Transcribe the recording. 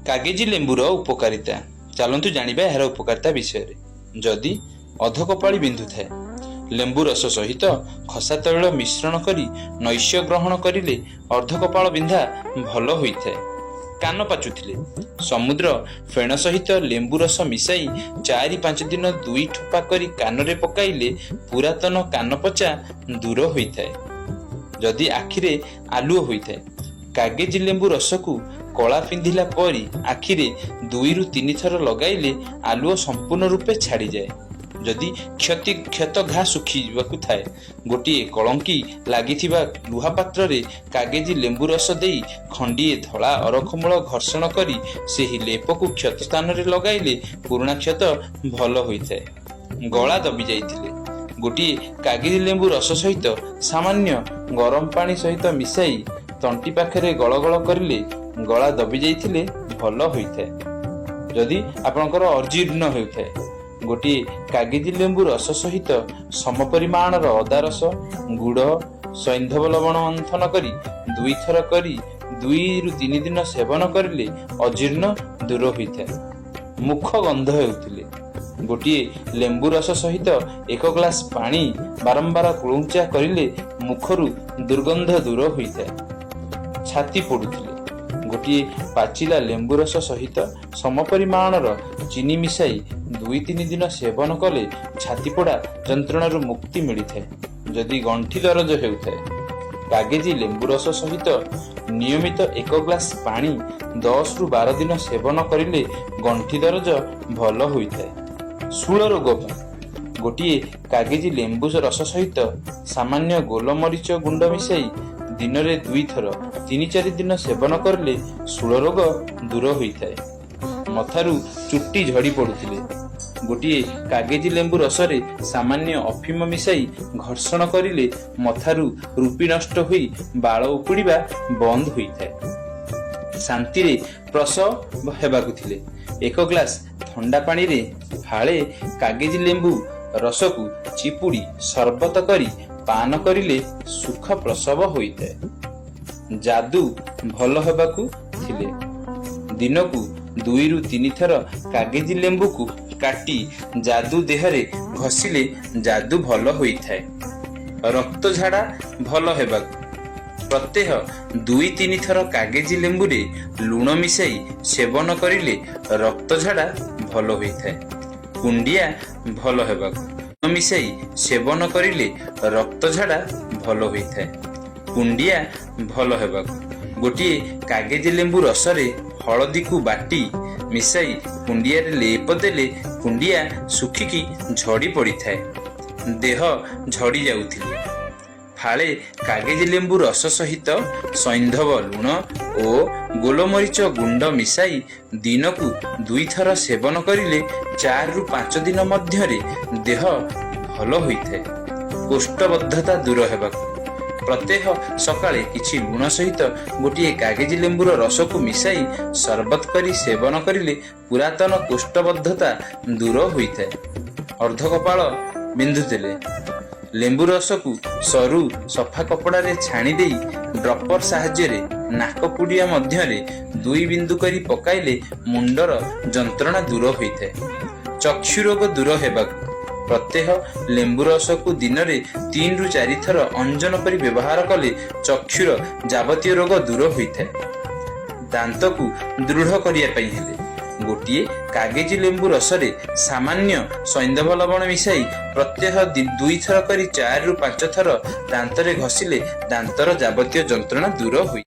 କାଗେଜି ଲେମ୍ବୁର ଉପକାରିତା। ଚାଲନ୍ତୁ ଜାଣିବା ଏହାର ଉପକାରିତା ବିଷୟରେ। ଯଦି ଅଧକପାଳି ବିନ୍ଧୁଥାଏ, ଲେମ୍ବୁ ରସ ସହିତ ଖସା ତୈଳ ମିଶ୍ରଣ କରି ନୈଶ୍ୟ ଗ୍ରହଣ କରିଲେ ଅର୍ଦ୍ଧକପାଳ ବିନ୍ଧା ଭଲ ହୋଇଥାଏ। କାନ ପାଚୁଥିଲେ ସମୁଦ୍ର ଫେଣ ସହିତ ଲେମ୍ବୁ ରସ ମିଶାଇ 4-5 ଦିନ 2 ଠୋପା କରି କାନରେ ପକାଇଲେ ପୁରାତନ କାନପଚା ଦୂର ହୋଇଥାଏ। ଯଦି ଆଖିରେ ଆଲୁଅ ହୋଇଥାଏ, କାଗେଜି ଲେମ୍ବୁ ରସକୁ କଳା ପିନ୍ଧିଲା ପରି ଆଖିରେ 2ରୁ 3 ଥର ଲଗାଇଲେ ଆଲୁଅ ସମ୍ପୂର୍ଣ୍ଣ ରୂପେ ଛାଡ଼ିଯାଏ। ଯଦି କ୍ଷତ ଘା ଶୁଖିଯିବାକୁ ଥାଏ, ଗୋଟିଏ କଳଙ୍କି ଲାଗିଥିବା ଲୁହା ପାତ୍ରରେ କାଗେଜି ଲେମ୍ବୁ ରସ ଦେଇ ଖଣ୍ଡିଏ ଧଳା ଅରଖମୂଳ ଘର୍ଷଣ କରି ସେହି ଲେପକୁ କ୍ଷତ ସ୍ଥାନରେ ଲଗାଇଲେ ପୁରୁଣା କ୍ଷତ ଭଲ ହୋଇଥାଏ। ଗଳା ଦବି ଯାଇଥିଲେ ଗୋଟିଏ କାଗେଜି ଲେମ୍ବୁ ରସ ସହିତ ସାମାନ୍ୟ ଗରମ ପାଣି ସହିତ ମିଶାଇ ତଣ୍ଟି ପାଖରେ ଗଳଗଳ କରିଲେ ଗଳା ଦବି ଯାଇଥିଲେ ଭଲ ହୋଇଥାଏ। ଯଦି ଆପଣଙ୍କର ଅଜୀର୍ଣ୍ଣ ହେଉଥାଏ, ଗୋଟିଏ କାଗେଜି ଲେମ୍ବୁ ରସ ସହିତ ସମପରିମାଣର ଅଦା ରସ, ଗୁଡ଼, ସୈନ୍ଧବ ଲବଣ ମନ୍ଥନ କରି 2ଥର କରି 2ରୁ 3 ଦିନ ସେବନ କରିଲେ ଅଜୀର୍ଣ୍ଣ ଦୂର ହୋଇଥାଏ। ମୁଖ ଗନ୍ଧ ହେଉଥିଲେ ଗୋଟିଏ ଲେମ୍ବୁ ରସ ସହିତ 1 ଗ୍ଲାସ ପାଣି ବାରମ୍ବାର କୁଳୁଞ୍ଚା କରିଲେ ମୁଖରୁ ଦୁର୍ଗନ୍ଧ ଦୂର ହୋଇଥାଏ। ଛାତି ପୋଡୁଥିଲେ ଗୋଟିଏ ପାଚିଲା ଲେମ୍ବୁ ରସ ସହିତ ସମପରିମାଣର ଚିନି ମିଶାଇ 2-3 ଦିନ ସେବନ କଲେ ଛାତିପୋଡ଼ା ଯନ୍ତ୍ରଣାରୁ ମୁକ୍ତି ମିଳିଥାଏ। ଯଦି ଗଣ୍ଠି ଦରଜ ହେଉଥାଏ, କାଗେଜି ଲେମ୍ବୁ ରସ ସହିତ ନିୟମିତ 1 ଗ୍ଲାସ ପାଣି 10ରୁ 12 ଦିନ ସେବନ କରିଲେ ଗଣ୍ଠି ଦରଜ ଭଲ ହୋଇଥାଏ। ଶୂଳ ରୋଗ ପାଇଁ ଗୋଟିଏ କାଗେଜି ଲେମ୍ବୁ ରସ ସହିତ ସାମାନ୍ୟ ଗୋଲମରିଚ ଗୁଣ୍ଡ ମିଶାଇ ଦିନରେ 2ଥର 3-4 ଦିନ ସେବନ କରିଲେ ଶୂଳ ରୋଗ ଦୂର ହୋଇଥାଏ। ମଥାରୁ ଚୁଟି ଝଡ଼ି ପଡୁଥିଲେ ଗୋଟିଏ କାଗେଜି ଲେମ୍ବୁ ରସରେ ସାମାନ୍ୟ ଅଫିମ ମିଶାଇ ଘର୍ଷଣ କରିଲେ ମଥାରୁ ରୁପି ନଷ୍ଟ ହୋଇ ବାଳ ଉପୁଡ଼ିବା ବନ୍ଦ ହୋଇଥାଏ। ଶାନ୍ତିରେ ପ୍ରସବ ହେବାକୁ ଥିଲେ 1 ଗ୍ଲାସ ଥଣ୍ଡା ପାଣିରେ ଫାଳେ କାଗେଜି ଲେମ୍ବୁ ରସକୁ ଚିପୁଡ଼ି ସରବତ କରି ପାନ କରିଲେ ସୁଖ ପ୍ରସବ ହୋଇଥାଏ। ଯାଦୁ ଭଲ ହେବାକୁ ଥିଲେ ଦିନକୁ 2ରୁ 3 ଥର କାଗେଜି ଲେମ୍ବୁକୁ କାଟି ଯାଦୁ ଦେହରେ ଘଷିଲେ ଯାଦୁ ଭଲ ହୋଇଥାଏ। ରକ୍ତ ଝାଡ଼ା ଭଲ ହେବାକୁ ପ୍ରତ୍ୟହ 2-3 ଥର କାଗେଜି ଲେମ୍ବୁରେ ଲୁଣ ମିଶାଇ ସେବନ କରିଲେ ରକ୍ତ ଝାଡ଼ା ଭଲ ହୋଇଥାଏ। କୁଣ୍ଡିଆ ଭଲ ହେବାକୁ ଲୁଣ ମିଶାଇ ସେବନ କରିଲେ ରକ୍ତ ଝାଡ଼ା ଭଲ ହୋଇଥାଏ। କୁଣ୍ଡିଆ ଭଲ ହେବାକୁ ଗୋଟିଏ କାଗେଜି ଲେମ୍ବୁ ରସରେ ହଳଦୀକୁ ବାଟି ମିଶାଇ କୁଣ୍ଡିଆରେ ଲେପ ଦେଲେ କୁଣ୍ଡିଆ ଶୁଖିକି ଝଡ଼ି ପଡ଼ିଥାଏ। ଦେହ ଝଡ଼ି ଯାଉଥିଲେ ଫାଳେ କାଗେଜି ଲେମ୍ବୁ ରସ ସହିତ ସୈନ୍ଧବ ଲୁଣ ଓ ଗୋଲମରିଚ ଗୁଣ୍ଡ ମିଶାଇ ଦିନକୁ 2ଥର ସେବନ କରିଲେ 4ରୁ 5 ଦିନ ମଧ୍ୟରେ ଦେହ ଭଲ ହୋଇଥାଏ। କୋଷ୍ଠବଦ୍ଧତା ଦୂର ହେବାକୁ ପ୍ରତ୍ୟହ ସକାଳେ କିଛି ଲୁଣ ସହିତ ଗୋଟିଏ କାଗେଜି ଲେମ୍ବୁର ରସକୁ ମିଶାଇ ସରବତ କରି ସେବନ କରିଲେ ପୁରାତନ କୋଷ୍ଠବଦ୍ଧତା ଦୂର ହୋଇଥାଏ। ଅର୍ଦ୍ଧକପାଳ ବିନ୍ଧୁଥିଲେ ଲେମ୍ବୁ ରସକୁ ସରୁ ସଫା କପଡ଼ାରେ ଛାଣି ଦେଇ ଡ୍ରପର ସାହାଯ୍ୟରେ ନାକ ପୁଡ଼ିଆ ମଧ୍ୟରେ 2 ବିନ୍ଦୁ କରି ପକାଇଲେ ମୁଣ୍ଡର ଯନ୍ତ୍ରଣା ଦୂର ହୋଇଥାଏ। ଚକ୍ଷୁ ରୋଗ ଦୂର ହେବାକୁ ପ୍ରତ୍ୟହ ଲେମ୍ବୁ ରସକୁ ଦିନରେ 3ରୁ 4 ଥର ଅଞ୍ଜନ କରି ବ୍ୟବହାର କଲେ ଚକ୍ଷୁର ଯାବତୀୟ ରୋଗ ଦୂର ହୋଇଥାଏ। ଦାନ୍ତକୁ ଦୃଢ଼ କରିବା ପାଇଁ ହେଲେ ଗୋଟିଏ କାଗେଜି ଲେମ୍ବୁ ରସରେ ସାମାନ୍ୟ ସୈନ୍ଧବ ଲବଣ ମିଶାଇ ପ୍ରତ୍ୟହ 2ଥର କରି 4ରୁ 5 ଥର ଦାନ୍ତରେ ଘଷିଲେ ଦାନ୍ତର ଯାବତୀୟ ଯନ୍ତ୍ରଣା ଦୂର ହୋଇଥାଏ।